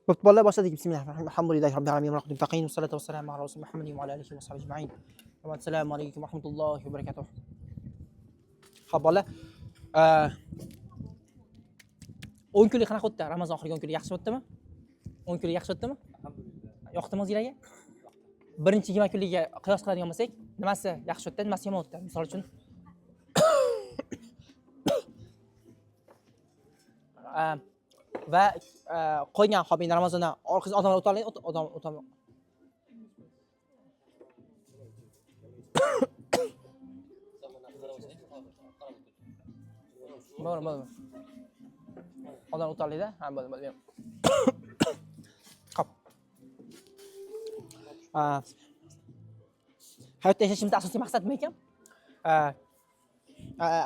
Bo'pti, bolalar, boshladik. Bismillahirrohmanirrohim. Alhamdulillahi robbil alamin. Va muttaqin. Vassalatu vassalamu ala rasulina Muhammadin va ala alihi va sahbihi ajmain. Assalomu alaykum va rahmatullohi va barakatuh. Xo'p, bolalar, 10 kunlik qanaqa o'tdi? Ramazon oxirgi 10 kunlik yaxshi o'tdimi? 10 kunlik yaxshi o'tdimi? Alhamdulillah. Yoqdimi o'zinglarga? Birinchi 20 kunlikka qiyos qiladigan bo'lsak, nimasi yaxshi o'tdi, nimasi yomon o'tdi? Misol uchun, va qolgan, hop, endi Ramazondan orqasidan odamlar o'ta oladi, odam o'ta. Bo'ldi, bo'ldi. Odam o'ta oladi, ha, bo'ldi, bo'ldi. Xo'p. Hayotda yashashimizda asosiy maqsad nima ekan?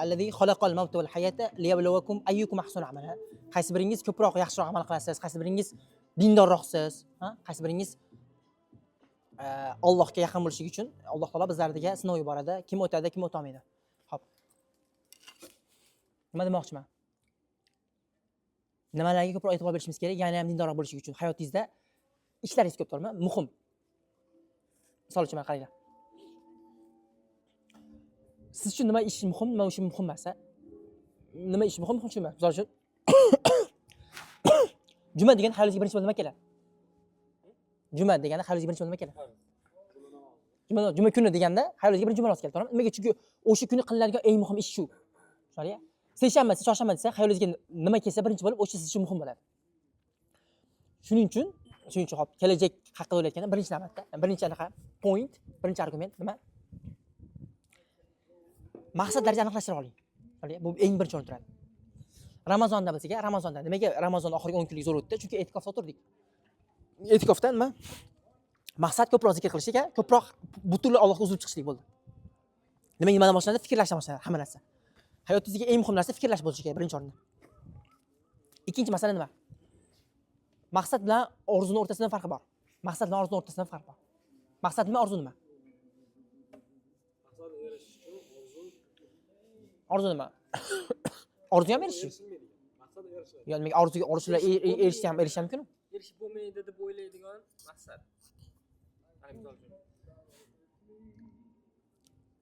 Allazi xalaqal mavta val hayata liyabluvakum ayyukum ahsanu amala. Qaysi biringiz ko'proq yaxshiroq amal qilasiz, qaysi biringiz dindorroqsiz, ha? Qaysi biringiz Allohga yaqin bo'lishligi uchun Alloh taolo bizlarga sinov yuboradi. Kim o'tadi, kim o'ta olmaydi. Xo'p. Nima demoqchiman? Nimalarga ko'proq e'tibor berishimiz kerak, yana ham dindorroq bo'lish uchun hayotingizda ishlaringiz ko'p, to'g'rimi? Muhim. Misol uchun, mana qaranglar. Siz uchun nima ish muhim, nima uchun muhim emas, a? Nima ish muhim, muhim emas. Misol uchun, juma deganda xayolingizga birinchi bo'lib nima keladi? Juma deganda xayolingizga birinchi bo'lib nima keladi? Juma kuni deganda xayolingizga birinchi juma namozi keladi, to'g'rimi? Nimaga? Chunki o'sha kuni qilinadigan eng muhim ish shu. Tushunarlimi? Seshanba, chorshanba desa xayolingizga nima kelsa birinchi bo'lib o'sha siz uchun muhim bo'ladi. Shuning uchun hop, kelajak haqida o'ylayotganda birinchi navbatda, birinchi anaqa point, birinchi argument nima? Maqsadlarni aniqlashtira oling. Bu eng birinchi o'rinda turadi. Ramazonda bizga, Ramazonda nimaga Ramazon oxirgi 10 kunlik zo'r o'tdi? Chunki e'tikofda o'tirdik. E'tikofda nima? Maqsad ko'proq zikr qilishlik, ko'proq butunlay Allohga uzilib chiqishlik bo'ldi. Nimaga nimadan boshlandi? Fikrlashdan boshlandi hamma narsa. Hayotingizdagi eng muhim narsa fikrlash bo'lishi kerak birinchi o'rinda. Ikkinchi masala nima? Maqsad bilan orzuni o'rtasida farqi bor. Maqsad bilan orzuni o'rtasida farq bor. Maqsad nima, orzu nima? Maqsadga erishish uchun orzu. Orzu nima? Orzuga ham erishish. Maqsad erishiladi. Yo, nimaga orzuga orzular erishsa ham erishish mumkin? Erishib bo'lmaydi deb o'ylaydigan maqsad. Mana misol uchun.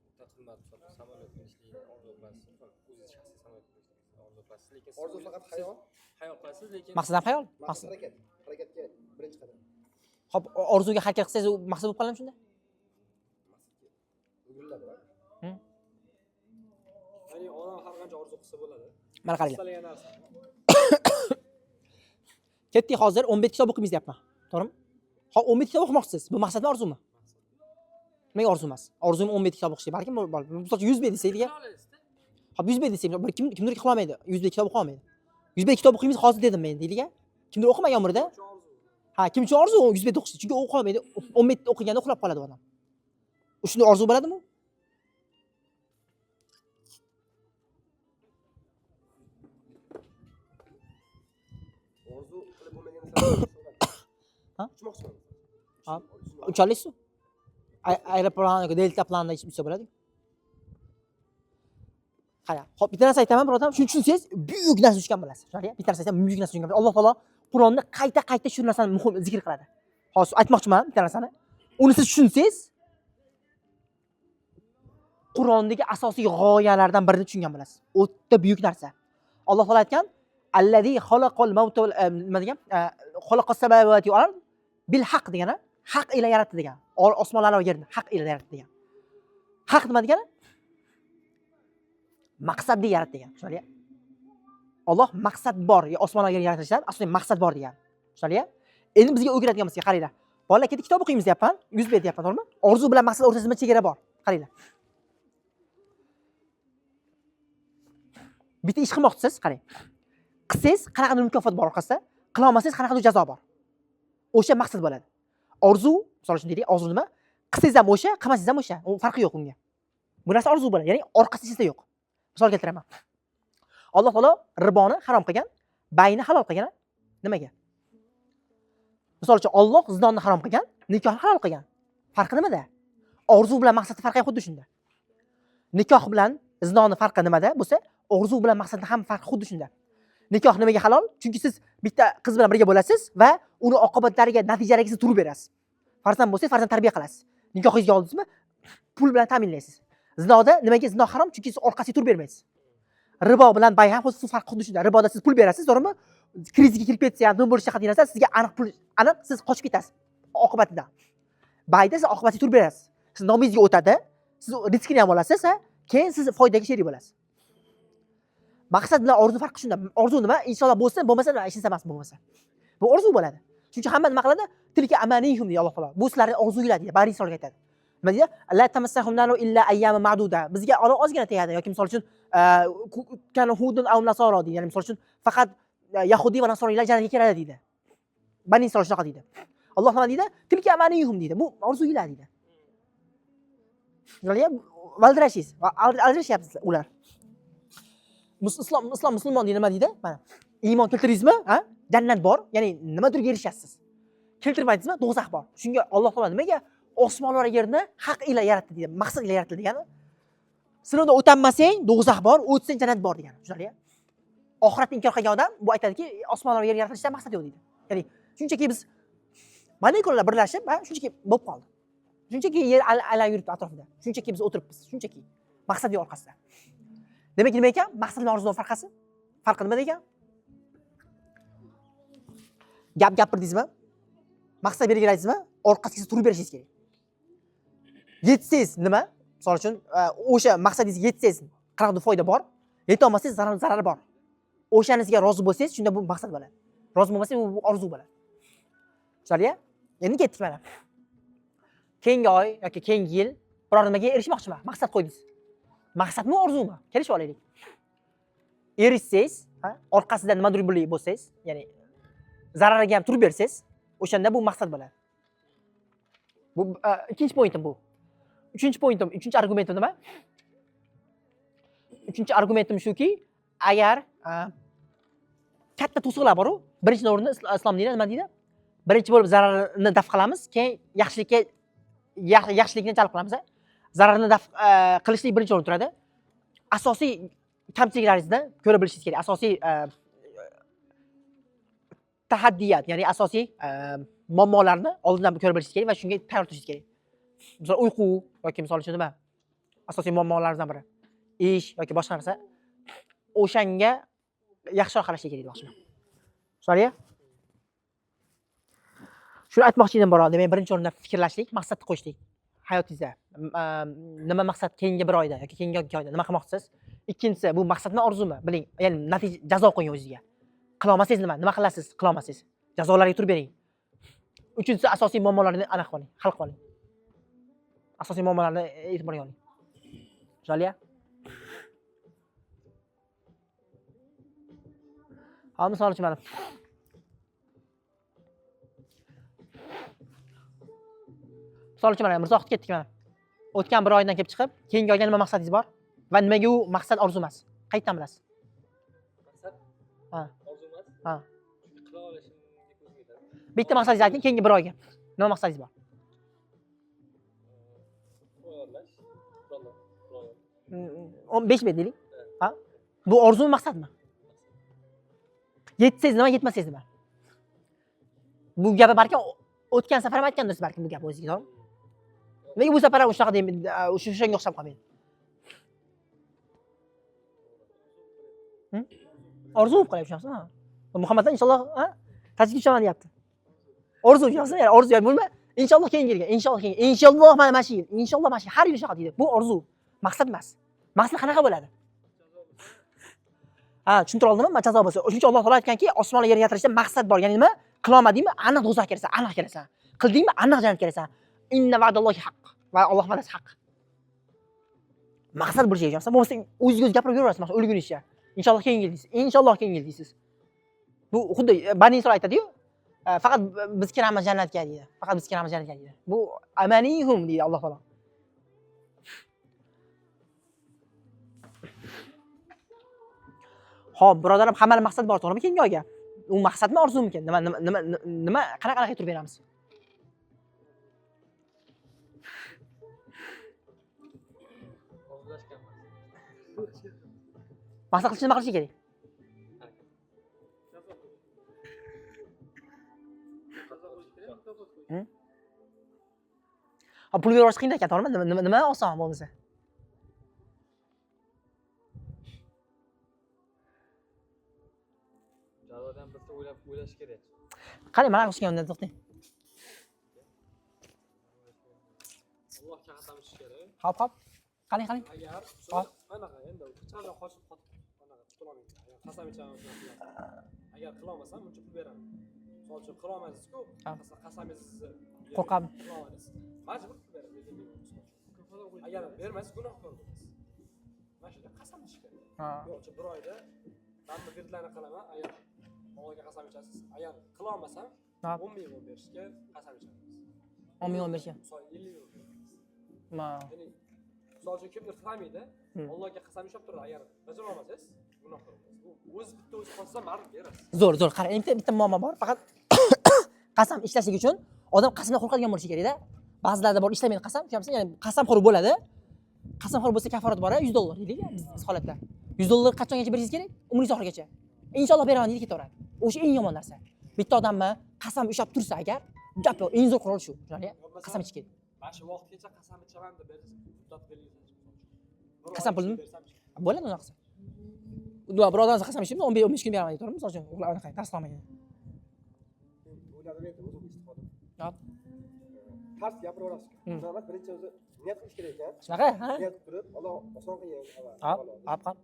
O'ta qimmat, misol uchun, samolyot minishlikni orzu qilasiz. O'zingiz shaxsiy samolyot minishlikni orzu qilasiz, lekin Orzu faqat xayol. Xayol qilasiz, lekin maqsad ham xayol. Maqsad harakat. Harakatga birinchi qadam. Xo'p, orzuga harakat qilsangiz u maqsad bo'lib qoladimi shunda? O'giriladi. Ya'ni odam har qancha orzu qilsa bo'ladi. Mana qaranglar. Istalgan narsa. Ketdik hozir 15 kitob o'qiymiz deyapman. To'g'rimi? Xo'p, 15 kitob o'qimoqchisiz. Bu maqsadmi, orzumi? Nimaga orzu emas? Orzum 15 kitob o'qish balkim misol uchun 100 bet desak, degan. Xo'p, 100 bet desak, bir kimdir qila olmaydi. 100 bet kitob o'qiy olmaydi. 100 bet kitob o'qiymiz hozir dedim men, deylik-a. Kimdir o'qimagan umrida. Ha, kim uchun orzu 100 bet o'qish? Chunki u o'qiy olmaydi. 10 bet o'qiganda uxlab qoladi u odam. Shunda orzu bo'ladimi? Orzu qilib bo'lmagan narsalar. Ha? Uchmoqchiman. Ha? Ucha olasiz? Aeroplan yoki delta planda uchsa bo'ladi. Qara, hop, bitta narsa aytaman, birodar, shuni tushunsangiz, buyuk narsa tushgan bo'lasiz. Tushunarlimi? Bitta narsa aytsam, buyuk narsa tushgan bo'lasiz. Alloh taolo Qur'onda qayta-qayta shu narsani muhim zikr qiladi. Hozir aytmoqchiman bitta narsani. Uni siz tushunsangiz, Qur'ondagi asosiy g'oyalardan birini tushungan bo'lasiz. O'ta buyuk narsa. Alloh taolo aytgan, Allazi xalaqal mavta val, nima degan? Xalaqas samawati wal ard bil haqq degani, haq ila yaratdi degan. Osmonlar va yerni haq ila yaratdi degan. Haq nima degani? Maqsadli yaratdi degan. Tushunarlimi? Alloh maqsad bor, osmonlar yer yaratilishdan asosiy maqsad bor degan. Tushunarlimi? Endi bizga o'rgatadigan bo'lsa, qaranglar. Bolalar, ketdik kitob o'qiymiz deyapman, 100 bet deyapman, to'g'rimi? Orzu bilan maqsad o'rtasida nima chegara bor? Qaranglar. Bitta ish qilmoqchisiz, qarang. Qilsangiz qanaqadir mukofot bor orqasida, qila olmasangiz qanaqadir jazo bor. O'sha maqsad bo'ladi. Orzu, misol uchun deylik, orzu nima? Qilsangiz ham o'sha, qilmasangiz ham o'sha. U farqi yo'q unga. Bu narsa orzu bo'ladi, ya'ni orqasida hech narsa yo'q. Misol keltiraman. Alloh taolo riboni harom qilgan, bayni halol qilgan. Nimaga? Misol uchun Alloh zinoni harom qilgan, nikohni halol qilgan. Farqi nimada? Orzu bilan maqsadning farqi ham xuddi shunda. Nikoh bilan zinoni farqi nimada bo'lsa, orzu bilan maqsadning ham farqi xuddi shunda. Nikoh nimaga halol? Chunki siz bitta qiz bilan birga bo'lasiz va uni oqibatlariga, natijalariga siz turib berasiz. Farzand bo'lsa, farzand tarbiya qilasiz. Nikohingizga oldingizmi? Pul bilan ta'minlaysiz. Zinoda nimaga zino harom? Chunki siz orqasiga turib bermaysiz. Ribo bilan bay ham xuddi farq xuddi shunda. Riboda siz pul berasiz, to'g'rimi? Krizga kirib ketsa ham, nima bo'lishiga qat'iy nazar, sizga aniq pul, aniq siz qochib ketasiz oqibatidan. Bayda siz oqibatiga turib berasiz. Siz nomingizga o'tadi, siz riskini ham olasiz, ha? Keyin siz foydaga sherik bo'lasiz. Maqsad bilan orzu farqi shunda. Orzu nima? Inshaalloh bo'lsin, bo'lmasa nima? Hech narsa emas bo'lmasa. Bu orzu bo'ladi. Chunki hamma nima qiladi? Tilka amanihum deydi Alloh taolo. Bu sizlarning orzuylar deydi. Bari insonga aytadi. Nima deydi? La tamassahum naru illa ayyama ma'duda. Bizga olov ozgina tegadi yoki misol uchun kana hudun aw nasoro deydi. Ya'ni misol uchun faqat yahudiy va nasroniylar jannatga kiradi deydi. Bani Isroil shunaqa deydi. Alloh nima deydi? Tilka amanihum deydi. Bu orzuylar deydi. Valdirashingiz, aldirashyapsiz ular. Islom musulmon deydi, nima deydi? Mana iymon keltirdingizmi? Ha? Jannat bor, ya'ni nimadirga erishasiz. Keltirmadingizmi? Do'zax bor. Shunga Alloh taolo nimaga osmonlar va yerni haq ila yaratdi deydi, maqsad ila yaratdi degani. Sinovdan o'tanmasang do'zax bor, o'tsang jannat bor degani. Tushunarlimi? Oxiratni inkor qilgan odam bu aytadiki, osmonlar va yer yaratilishidan maqsad yo'q deydi. Ya'ni shunchaki biz molekulalar birlashib, ha, shunchaki bo'lib qoldi. Shunchaki yer aylanib yuribdi atrofida. Shunchaki biz o'tiribmiz, shunchaki. Maqsad yo'q orqasida. Demak, nima ekan? Maqsad bilan orzuning farqasi? Farqi nima degan? Gap gapirdingizmi? Maqsad belgiladingizmi? Orqasiga turib berishingiz kerak. Yetsangiz nima? Misol uchun, o'sha maqsadingizga yetsangiz qanaqadir foyda bor, yeta olmasangiz zarar bor. O'shaningizga rozi bo'lsangiz, shunda bu maqsad bo'ladi. Rozi bo'lmasangiz, bu orzu bo'ladi. Tushunarlimi? Endi ketdik mana. Keyingi oy yoki keyingi yil biror nimaga erishmoqchiman, maqsad qo'ydingiz. Maqsadmi, orzumi? Kelishib olaylik. Erishsangiz, ha, orqasidan nimadir bo'lsangiz, ya'ni zarariga ham turib bersangiz, o'shanda bu maqsad bo'ladi. Bu ikkinchi pointim bu. Uchinchi pointim, uchinchi argumentim nima? Uchinchi argumentim shuki, agar katta to'siqlar bor-u, birinchi o'rinda islom dini nima deydi? Birinchi bo'lib zararni daf qilamiz, keyin yaxshilikka yaxshilikni jalb qilamiz. Zararni daf qilishlik birinchi o'rinda turadi. Asosiy kamchiliklaringizni ko'ra bilishingiz kerak. Asosiy tahaddiyat, ya'ni asosiy muammolarni oldindan ko'ra bilishingiz kerak va shunga tayyor turishingiz kerak. Misol uyqu yoki misol uchun nima? Asosiy muammolardan biri. Ish yoki boshqa narsa. O'shanga yaxshiroq qarashga kerak demoqchiman. Tushunarlimi? Shuni aytmoqchi edim birodar, demak birinchi o'rinda fikrlashlik, maqsad qo'yishlik hayotingizda. Nima maqsad keyingi bir oyda yoki keyingi 2 oyda nima qilmoqchisiz? Ikkinchisi, bu maqsadmi, orzumi? Biling, ya'ni natija jazo qo'ying o'zingizga. Qila olmasangiz nima? Nima qilasiz? Qila olmasangiz. Jazolarga turib bering. Uchinchisi, asosiy muammolarni aniq qiling, hal qiling. Asosiy muammolarni e'tiborga oling. Tushunarlimi? Ha, misol uchun mana Misol uchun mana Mirzohid ketdik mana. O'tgan bir oydan kelib chiqib, keyingi oyga nima maqsadingiz bor? Va nimaga u maqsad orzu emas? Qayerdan bilasiz? Maqsad? Ha. Orzu emas. Ha. Chunki qila olishimga ko'zim yetadi. Bitta maqsadingizni ayting, keyingi bir oyga. Nima maqsadingiz bor? Qur'onlash. Qur'onlash. 15 bet deylik. Ha? Bu orzumi, maqsadmi? Yetsangiz nima, yetmasangiz nima? Bu gapi balkim o'tgan safar ham aytgandirsiz balkim bu gapni o'zingizga, to'g'rimi? Nega bu safar ham shunaqa deyman, o'shanga o'xshab qolmaydi? Orzu bo'lib qolyapti, tushunyapsizmi? Ha. Muhammaddan inshaalloh, ha? Tajikka tushaman deyapti. Orzu, tushunyapsizmi? Ya'ni orzu, ya'ni bo'lma, inshaalloh keyingi yilga, inshaalloh keyingi, inshaalloh mana shu yil, inshaalloh mana shu har yil shunaqa deydi. Bu orzu, maqsad emas. Maqsad qanaqa bo'ladi? Ha, tushuntira oldimmi? Ma jazo bo'lsa. Shuning uchun Alloh taolo aytganki, osmonlar yerga yaratilishda maqsad bor. Ya'ni nima? Qila olmadingmi? Aniq do'zaxga kirasan, aniq kirasan. Qildingmi? Aniq jannatga kirasan. Inna va'dallohi haqq. Va Alloh va'dasi haq. Maqsad bo'lishi kerak. Bo'lmasa o'zingizga o'zingiz gapirib yuraverasiz, masalan, o'lguningizcha. Inshaalloh keyingi yil deysiz. Inshaalloh keyingi yil deysiz. Bu xuddi Bani Isroil aytadi-yu, faqat biz kiramiz jannatga deydi. Faqat biz kiramiz jannatga deydi. Bu amanihum deydi Alloh taolo. Xo'p, birodarim, hammani maqsad bor, to'g'rimi keyingi oyga? U maqsadmi, orzumikin? Nima, nima, nima, nima, qanaqa qanaqa turib beramiz? Maqsad qilish nima qilish kerak? Mukofot qo'yish. Ha, pul berib qiyin ekan, to'g'rimi? Nima oson bo'lmasa? Jazodan bilsa o'ylab o'ylash kerak. Qarang, mana qilishgan undan to'xtang. Allohga qasam ichish kerak. Hop, hop. Qarang, qarang. Agar Hop. anaqa endi hech qachon qochib qotib anaqa qutulolmaysiz. Agar qasam ichaman shunaqa qilaman. Agar qilolmasam buncha pul beraman. Misol uchun qilolmaysizku, Ha. qasamingizni Qo'rqaman. Qilolmaysiz. Majbur pul beraman lekin misol uchun. Agar bermasangiz gunohkor bo'lasiz. Mana shunda qasam ichish kerak. Ha. Misol uchun bir oyda man bu virdlarni qilaman, agar Allohga qasam ichasiz, agar qilolmasam Ha. 10 ming o'n berishga qasam ichamiz. 10 ming o'n berishga. Misol 50 ming o'n beramiz. Ma. Ya'ni misol uchun kimdir qilmaydi, Allohga qasam ichib turadi, agar bajara olmasangiz gunohkor bo'lasiz. U o'zi bitta o'zi qolsa baribir berasiz. Zo'r, zo'r. Qarang, bitta muammo bor. Faqat qasam ishlashlik uchun odam qasamdan qo'rqadigan bo'lishi kerak-da. Ba'zilarda bor ishlamaydi qasam, tushunyapsizmi? Ya'ni qasamxo'r bo'ladi. Qasamxo'r bo'lsa kaforat bor, $100 deylik, biz holatda. $100 qachongacha berishingiz kerak? Umringiz oxirigacha. Inshaalloh beraman deydi, ketaveradi. O'sha eng yomon narsa. Bitta odamni qasam ushlab tursa agar, gap yo'q, eng zo'r qurol shu. Tushunarli? Qasam ichish kerak. Mana shu vaqtgacha qasam ichaman deb berasiz, muddat belgilansa. Qasam pulmi? Bo'ladi unaqa qilsa. Bir odam qasam ichibmi, 15 kun beraman deydi, to'g'rimi? Misol uchun, ular anaqa dars olmagan. O'yladim endi, o'zim eshitib. Hop. Tars gapiraverasiz. Unaqa emas, birinchi o'zi niyat qilish kerak ekan. Shunaqa, ha? Niyat qilib turib, Alloh oson qilgan avval. Hop, hop, hop.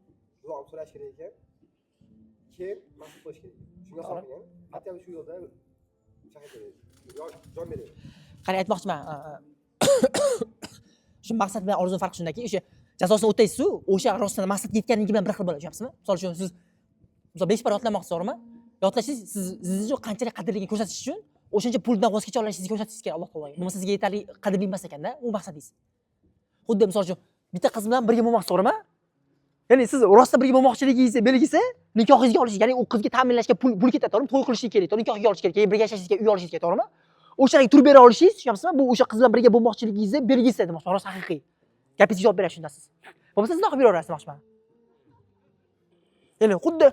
Duo so'rash kerak ekan. Keyin maqsad qo'yish kerak. Shunga oson qilgan. Hatto shu yo'lda shahid kerak. Jon beradi. Qarang, aytmoqchiman. Shu maqsad bilan orzuning farqi shundaki, o'sha jazosini o'taysiz-u, o'sha rostdan maqsadga yetganligi bilan bir xil bo'ladi, tushunyapsizmi? Misol uchun siz misol 5 bor yodlamoqchisiz, to'g'rimi? Yodlashingiz siz uchun qanchalik qadrligini ko'rsatish uchun o'shancha puldan voz kecha olishingizni ko'rsatishingiz kerak Alloh taologa. Bo'lmasa sizga yetarli qadrli emas ekanda, u maqsadingiz. Xuddi misol uchun bitta qiz bilan birga bo'lmoqchisiz, to'g'rimi? Ya'ni siz rostdan birga bo'lmoqchiligingizni belgisi nikohingizga olish, ya'ni u qizga ta'minlashga pul ketadi, to'g'rimi? To'y qilish kerak, to'g'rimi? Nikohga olish kerak, keyin birga yashashingiz kerak, uy olishingiz kerak, to'g'rimi? O'shalarga turib bera olishingiz, tushunyapsizmi? Bu o'sha qiz bilan birga bo'lmoqchiligingizni belgisi demoqchiman, rost haqiqiy. Gapingizga javob berasiz shunda siz. Bo'lmasa siz nima qilib yuraverasiz demoqchiman. Ya'ni xuddi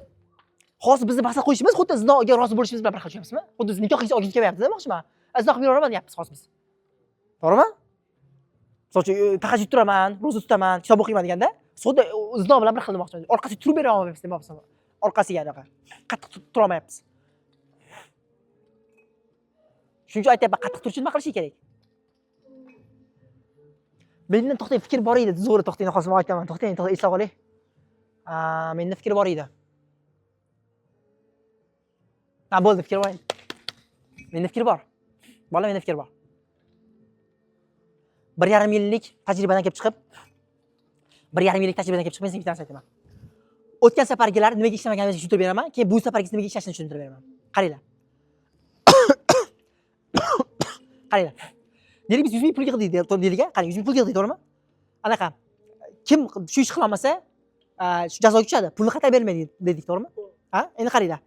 hozir bizni maqsad qo'yishimiz xuddi zinoga rozi bo'lishimiz bilan bir xil, tushunyapsizmi? Xuddi nikohingiz olgingiz kelmayapti demoqchiman. Zino qilib yuraverman deyapmiz hozir biz. To'g'rimi? Misol uchun tahajjud turaman, ro'za tutaman, kitob o'qiyman deganda, xuddi zino bilan bir xil demoqchiman. Orqasiga turib bera olmayapmiz demoqchiman. Orqasiga anaqa qattiq tura olmayapmiz. Shuning uchun aytyapman, qattiq turish uchun nima qilish kerak? Mendan to'xtang, fikr bor edi, zo'ri to'xtang, hozir men aytaman, to'xtang, to'xtang, eslab olay. Menda fikr bor edi. Ha, bo'ldi, fikr bor edi. Menda fikr bor. Bola, menda fikr bor. 1,5 yillik tajribadan kelib chiqib, 1,5 yillik tajribadan kelib chiqib, men sizga bitta narsa aytaman. O'tgan safargilar nimaga ishlamaganini tushuntirib beraman, keyin bu safargisi nimaga ishlashini tushuntirib beraman. Qaranglar. Qaranglar. Deylik biz 100 ming pul yig'dik deylik, qarang, 100 ming pul yig'dik, to'g'rimi? Anaqa kim shu ish qila olmasa, shu jazoga tushadi, pulni qaytarib bermaydi dedik, to'g'rimi? Ha? Endi qaranglar.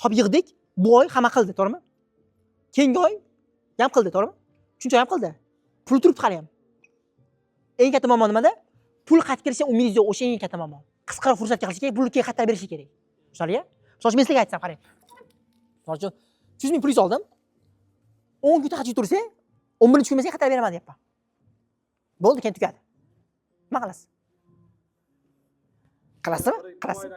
Hop yig'dik, bu oy hamma qildi, to'g'rimi? Keyingi oy ham qildi, to'g'rimi? Uchinchi oy ham qildi. Pul turibdi hali ham. Eng katta muammo nimada? Pul qaytib kelishiga umidingiz yo'q, o'sha eng katta muammo. Qisqaroq fursatga qilish kerak, pulni keyin qaytarib berishi kerak. Tushunarli? Misol uchun men sizlarga aytsam, qarang. Misol uchun 100 ming pulingizni oldim. 10 kun tahajjud tursang, 11 kun senga qaytarib beraman deyapman. Bo'ldi, keyin tugadi. Nima qilasiz? Qilasizmi? Qilasiz.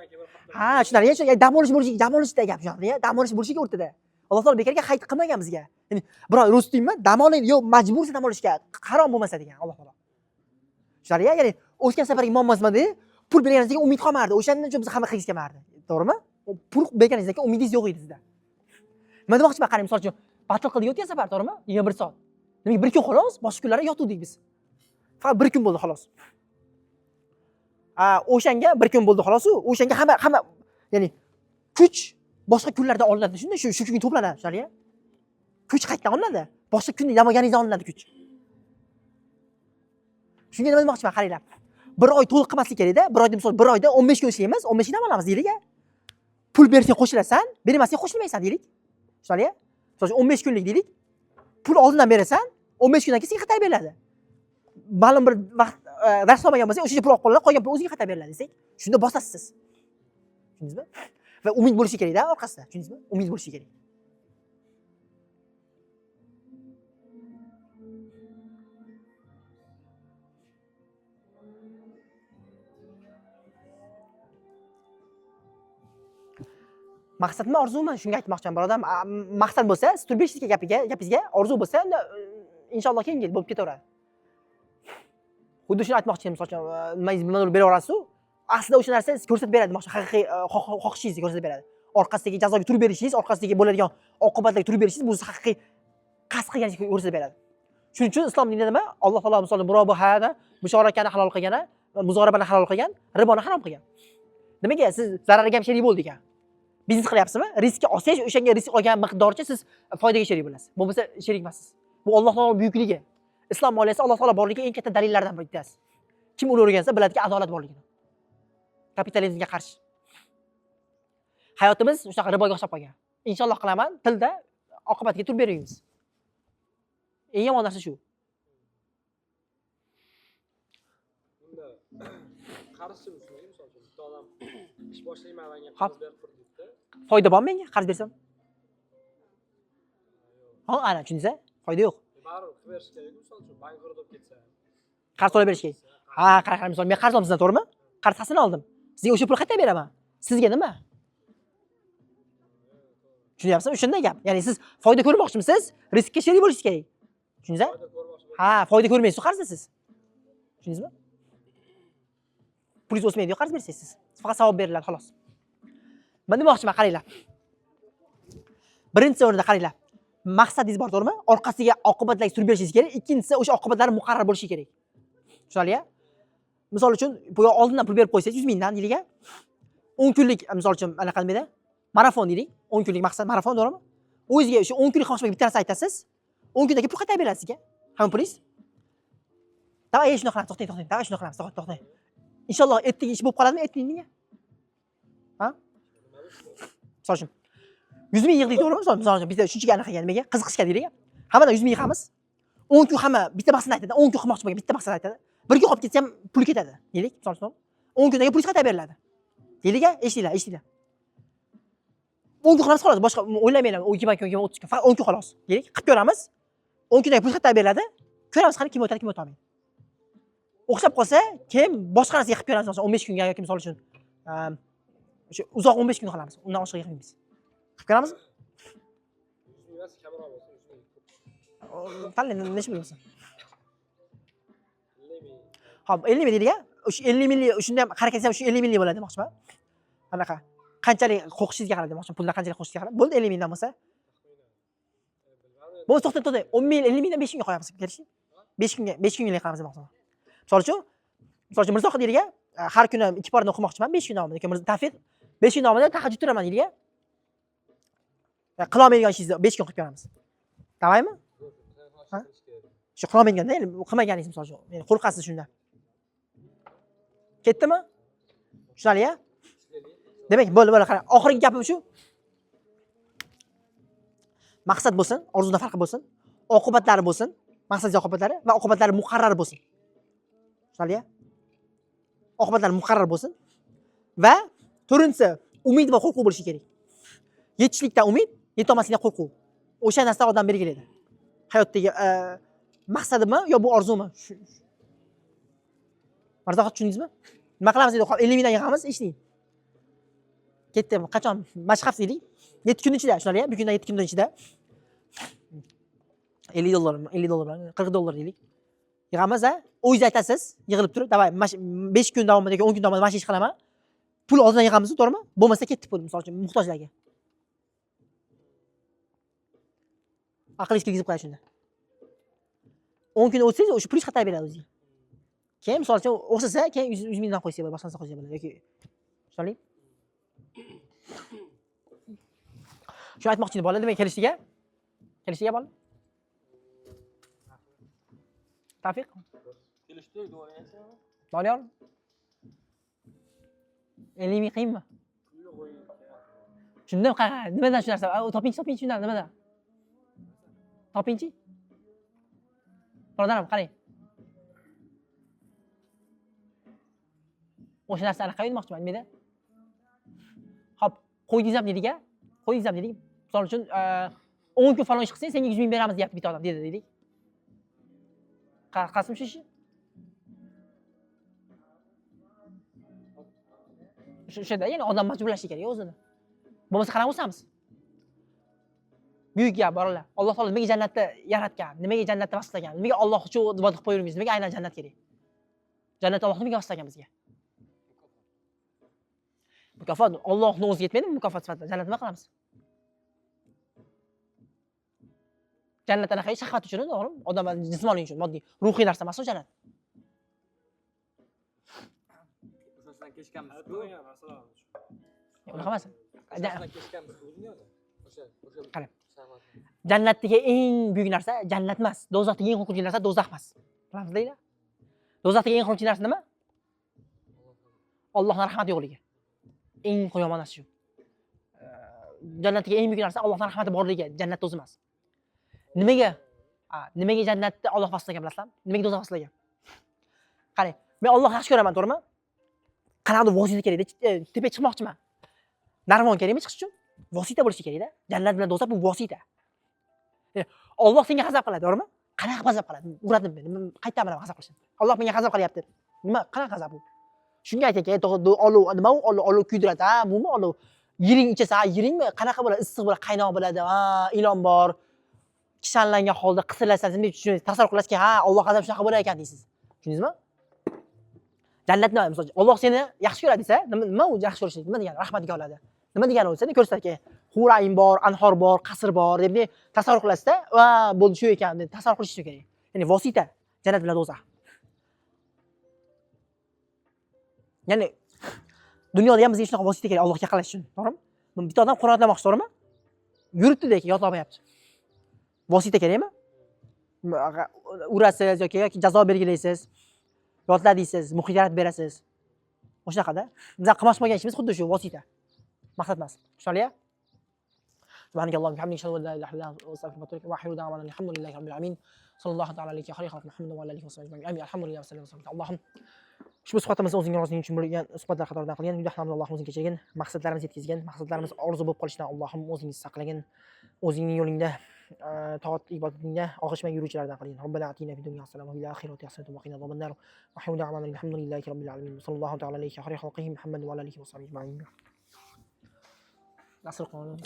Ha, tushunarli. Ya'ni dam olish bo'lishi, dam olishda gap tushunarli. Dam olish bo'lishi kerak o'rtada. Alloh taolo bekorga hayit qilmagan bizga. Ya'ni bir oy ro'za tutingmi, dam oling, yo'q, majbursan dam olishga, harom bo'lmasa degan Alloh taolo. Tushunarli? Ya'ni o'tgan safargi muammosi nima dedi? Pul berganingizga umid qolmardi. O'shandan uchun biz hamma qilgisi kelmardi. To'g'rimi? Pul berganingizga umidingiz yo'q edi sizda. Nima demoqchiman? Qarang, misol uchun batil qildik o'tgan safar, to'g'rimi? 21 soat. Demak, bir kun xolos, boshqa kunlarda yotuvdik biz. Faqat bir kun bo'ldi xolos. O'shanga bir kun bo'ldi xolos-u, o'shanga hamma ya'ni kuch boshqa kunlarda olinadi. Shunda shu kunga to'planadi, tushunarli? Kuch qayerdan olinadi? Boshqa kunda dam olganingizdan olinadi kuch. Shunga nima demoqchiman, qaranglar. Bir oy to'liq qilmaslik kerakda. Bir oyda misol bir oyda 15 kun ishlaymiz, 15 kun dam olamiz deylik. Pul bersang qo'shilasan, bermasang qo'shilmaysan deylik. Tushunarli? Misol uchun 15 kunlik deylik. Pul oldindan berasan, 15 kundan keyin senga qaytarib beriladi. Ma'lum bir vaqt dars olmagan bo'lsang, o'shancha pul olib qolinadi, qolgan pul o'zingga qaytarib beriladi desak, shunda bosasiz siz. Tushundingizmi? Va umid bo'lishi kerakda orqasida, tushundingizmi? Umid bo'lishi kerak. Maqsadmi, orzumi? Shunga aytmoqchiman, birodar. Maqsad bo'lsa, siz turib berishingiz gapiga, gapingizga, orzu bo'lsa, unda inshaalloh keyingi yil bo'lib ketaveradi. Xuddi shuni aytmoqchi edim, misol uchun, nimangiz nimadir bera olasiz-u, aslida o'sha narsa siz ko'rsatib beradi, demoqchi, haqiqiy xohishingizni ko'rsatib beradi. Orqasidagi jazoga turib berishingiz, orqasidagi bo'ladigan oqibatlarga turib berishingiz bu siz haqiqiy qasd qilganingizni ko'rsatib beradi. Shuning uchun islom dinida nima? Alloh taolo misol murobahani, mushorakani halol qilgan, muzorabani halol qilgan, riboni harom qilgan. Nimaga? Siz zarariga ham sherik bo'ldi ekan. Biznes qilyapsizmi? Riskka olsangiz, o'shanga risk olgan miqdorcha siz foydaga sherik bo'lasiz. Bo'lmasa sherik emassiz. Bu Alloh taolo buyukligi. Islom moliyasi Alloh taolo borligi eng katta dalillardan bittasi. Kim uni o'rgansa biladiki adolat borligini. Kapitalizmga qarshi. Hayotimiz shunaqa riboga o'xshab qolgan. Inshaalloh qilaman, tilda oqibatiga turib bermaymiz. Eng yomon narsa shu. Bunda qarzchi bo'lsin, misol uchun bitta odam ish boshlayman, menga Hop. qarz berib tur deydi. Foyda bormi menga qarz bersam? Ha, ana tushundingiz? Foyda yo'q. Baribir qilib berish kerak, misol uchun bankrot bo'lib ketsa. Qarz to'lab berish kerak. Ha, qarang, misol men qarz oldim sizdan, to'g'rimi? Qarz qasini oldim. Sizga o'sha pulni qaytarib beraman. Sizga nima? Tushunyapsizmi? O'shanda gap. Ya'ni siz foyda ko'rmoqchimisiz? Riskka sherik bo'lishingiz kerak. Tushundingiz? Foyda ko'rmoqchi bo'lsa. Ha, foyda ko'rmaysiz qarzda siz. Tushundingizmi? Pulingiz o'smaydi, qarz bersangiz siz. Faqat savob beriladi, xolos. Men demoqchiman, qaranglar. Birinchi o'rinda qaranglar. Maqsadingiz bor, to'g'rimi? Orqasiga oqibatlarga surib berishingiz kerak. Ikkinchisi, o'sha oqibatlar muqarrar bo'lishi kerak. Tushunarli? Misol uchun, bu oldindan pul berib qo'ysangiz 100 mingdan deylik, 10 kunlik, misol uchun, anaqa nima edi? Marafon deylik. 10 kunlik maqsad marafon, to'g'rimi? O'zingizga o'sha 10 kunlik qilmoqchi bitta narsa aytasiz. 10 kundan keyin pul qaytarib berasiz sizga. Hamma pulingiz. Давай, shuni qilamiz, to'xtang, to'xtang. Давай shuni qilamiz, to'xtang, to'xtang. Inshaalloh ertaga ish bo'lib qoladimi, ertaga? Ha? Misol uchun 100 ming yig'dik, to'g'rimi? Misol uchun bizda shunchaga anaqa qilgan, nimaga? Qiziqishga deylik. Hammadan 100 ming yig'amiz. 10 kun hamma bitta maqsadni aytadi, 10 kun qilmoqchi bo'lgan bitta maqsad aytadi. Bir kun qolib ketsa ham pul ketadi, deylik, misol uchun. 10 kundan keyin pul qaytarib beriladi. Deylik, eshitinglar, eshitinglar. 10 kun qilamiz xolos, boshqa o'ylamanglar, 20 kun, 30 kun, faqat 10 kun xolos. Deylik, qilib ko'ramiz. 10 kundan keyin pul qaytarib beriladi. Ko'ramiz qani kim o'tadi, kim o'tolmaydi. O'xshab qolsa, keyin boshqa narsaga qilib ko'ramiz, masalan 15 kunga yoki misol uchun, o'sha uzoq 15 kun qilamiz, undan oshiq yig'maymiz. Qilib ko'ramizmi? 100 ming emas, kamroq bo'lsin, 100 ming ko'p. Tanlang, necha pul bo'lsin? 50 ming. Hop, 50 ming deylik, o'sha 50 minglik, shunda ham harakat qilsam shu 50 minglik bo'ladi demoqchiman. Anaqa qanchalik qo'qishingizga qarab demoqchiman, puldan qanchalik qo'shishingizga qarab. Bo'ldi 50 mingdan bo'lsa. Bilmadim. Bo'ldi, to'xtang, to'xtang. 10 ming, 50 mingdan 5 kunga qo'yamiz, kelishing. 5 kunga, 5 kunlik qilamiz demoqchiman. Misol uchun Mirzo deylik, har kuni 2 porni o'qimoqchiman 5 kun davomida. Yoki Mirzo Tavfiq 5 kun davomida tahajjud turaman deylik. Qila olmaydigan ishingizni 5 kun qilib ko'ramiz. Davaymi? Ha? Shu qila olmayganda, ya'ni qilmaganingiz misol uchun, ya'ni qo'rqasiz shundan. Ketdimi? Tushunarli-ya? Demak, bo'ldi, bo'ldi, qarang. Oxirgi gapim shu. Maqsad bo'lsin, orzudan farqi bo'lsin, oqibatlari bo'lsin, maqsadli oqibatlari va oqibatlari muqarrar bo'lsin. Tushunarli-ya? Oqibatlari muqarrar bo'lsin va to'rtinchisi, umid va qo'rquv bo'lishi kerak. Yetishlikdan umid, yetolmaslikdan qo'rquv. O'sha narsa odam belgilaydi. Hayotdagi maqsadimi yo bu orzumi? Mirzohid, tushundingizmi? Nima qilamiz deydi, 50 mingdan yig'amiz, ishlaydi. Ketdi, qachon? Mashq hafta deylik. 7 kun ichida, tushunarli-ya? Bugundan 7 kun ichida 50 dollar, 50 dollar bilan 40 dollar deylik. Yig'amiz, ha? O'zingiz aytasiz, yig'ilib turib, davay, 5 kun davomida yoki 10 kun davomida mana shu ish qilaman. Pul oldindan yig'amiz, to'g'rimi? Bo'lmasa ketdi pul, misol uchun, muhtojlarga. Aqlingiz kirgizib qo'yadi shunda. 10 kun o'tsangiz, o'sha pulingiz qaytarib beradi o'ziga. Keyin misol uchun o'xshasa, keyin 100 mingdan qo'ysak bo'ladi, boshqa narsa qo'ysak bo'ladi yoki tushunarli? Shu aytmoqchi edim, bolalar, demak kelishdik-a? Kelishdik-a bolalar? Tavfiq? Kelishdik, to'g'ri. Doniyor? 50 ming qiyinmi? Shundan qara, nimadan shu narsa? Topingchi, topingchi shundan nimadan? Topingchi? Birodarim, qarang. O'sha narsa anaqa demoqchiman, nimada? Xo'p, qo'ydingiz ham dedik-a? Qo'ydingiz ham dedik. Misol uchun, 10 kun falon ish qilsang, senga 100 ming beramiz deyapti bitta odam, dedi deylik. Qasim shu ishni? O'shada, ya'ni odam majburlashi kerak o'zini. Bo'lmasa qanaqa o'samiz? Buyuk gap, bolalar. Alloh taolo nimaga jannatda yaratgan? Nimaga jannatda vasflagan? Nimaga Alloh uchun ibodat qilib qo'yurmiz? Nimaga aynan jannat kerak? Jannat Alloh nimaga vasflagan bizga? Mukofot Allohning o'ziga yetmaydimi mukofot sifatida? Jannat nima qilamiz? Jannat anaqa shahvat uchun, to'g'rimi? Odam jismoniy uchun, moddiy, ruhiy narsa emas u jannat. O'shasidan kechganmiz-ku. Hayotda narsalar shu. Unaqa emas. O'shasidan kechganmiz-ku dunyoda. O'sha Qarang. shahvat. Jannatdagi eng buyuk narsa jannat emas. Do'zaxdagi eng qo'rqinchli narsa do'zax emas. Bilamizlar? Do'zaxdagi eng qo'rqinchli narsa nima? Allohning rahmati yo'qligi. Eng yomon narsa shu. Jannatdagi eng buyuk narsa Allohning rahmati borligi, jannat o'zi emas. Nimaga? Nimaga jannatni Alloh vasflagan bilasizlarmi? Nimaga do'zax vasflagan? Qarang, men Allohni yaxshi ko'raman, to'g'rimi? Qanaqadir vosita kerakda, tepaga chiqmoqchiman. Narvon kerakmi chiqish uchun? Vosita bo'lishi kerakda. Jannat bilan do'zax bu vosita. Alloh senga g'azab qiladi, to'g'rimi? Qanaqa g'azab qiladi? Uradimi meni? Qayerdan bilaman g'azab qilishini? Alloh menga g'azab qilyapti. Nima, qanaqa g'azab bu? Shunga aytgan, olov, nima u? Olov, olov kuydiradi, ha, bumi olov? Yiring ichasa, ha, yiringmi? Qanaqa bo'ladi? Issiq bo'ladi, qaynoq bo'ladi, ha, ilon bor. Kishanlangan holda qisilasan, deb tushunasiz, tasavvur qilasizki, ha, Alloh g'azab shunaqa bo'lar ekan deysiz. Tushundingizmi? Jannat nima? Misol uchun, Alloh seni yaxshi ko'radi desa, nima u yaxshi ko'rish? Nima degani? Rahmatiga oladi. Nima degani u? Seni ko'rsatadi, hurayn bor, anhor bor, qasr bor deb tasavvur qilasizda, va bo'ldi shu ekan deb tasavvur qilish kerak. Ya'ni vosita jannat bilan do'zax. Ya'ni dunyoda ham bizga shunaqa vosita kerak Allohga yaqinlashish uchun, to'g'rimi? Bitta odam Qur'on yodlamoqchi, to'g'rimi? Yuribdi lekin yodlamayapti. Vosita kerakmi? Urasiz yoki jazo belgilaysiz, yodla deysiz, muhit yaratib berasiz. O'shanaqada. Biz qilmoqchi bo'lgan ishimiz xuddi shu vosita. Maqsad emas. Tushunarli? Subhanakallohumma wa bihamdika ashhadu an la ilaha illa anta astaghfiruka wa atubu ilayk. Wa akhiru da'wana alhamdulillahi rabbil alamin. Sallallohu ta'ala alayhi wa ala Muhammad va ala alihi va sahbihi ajma'in. Amin. Alhamdulillah va sallallahu alayhi Allohim ushbu suhbatimizni o'zingga roziliging uchun bo'lgan suhbatlar qatoridan qilgin, gunohlarimizni Allohim o'zing kechirgin, maqsadlarimizni yetkazgin, maqsadlarimiz orzu bo'lib qolishidan Allohim o'zingiz saqlagin, o'zingning yo'lingda toat ibodatingda og'ishmay yuruvchilardan qilgin. Robbana atina fid dunya hasanatan va fil oxirati hasanatan va qina azoban nar. Wa akhiru da'wana alhamdulillahi rabbil alamin. Sallallohu ta'ala alayhi wa ala Muhammad va ala alihi va sahbihi ajma'in. Nasr qilamiz.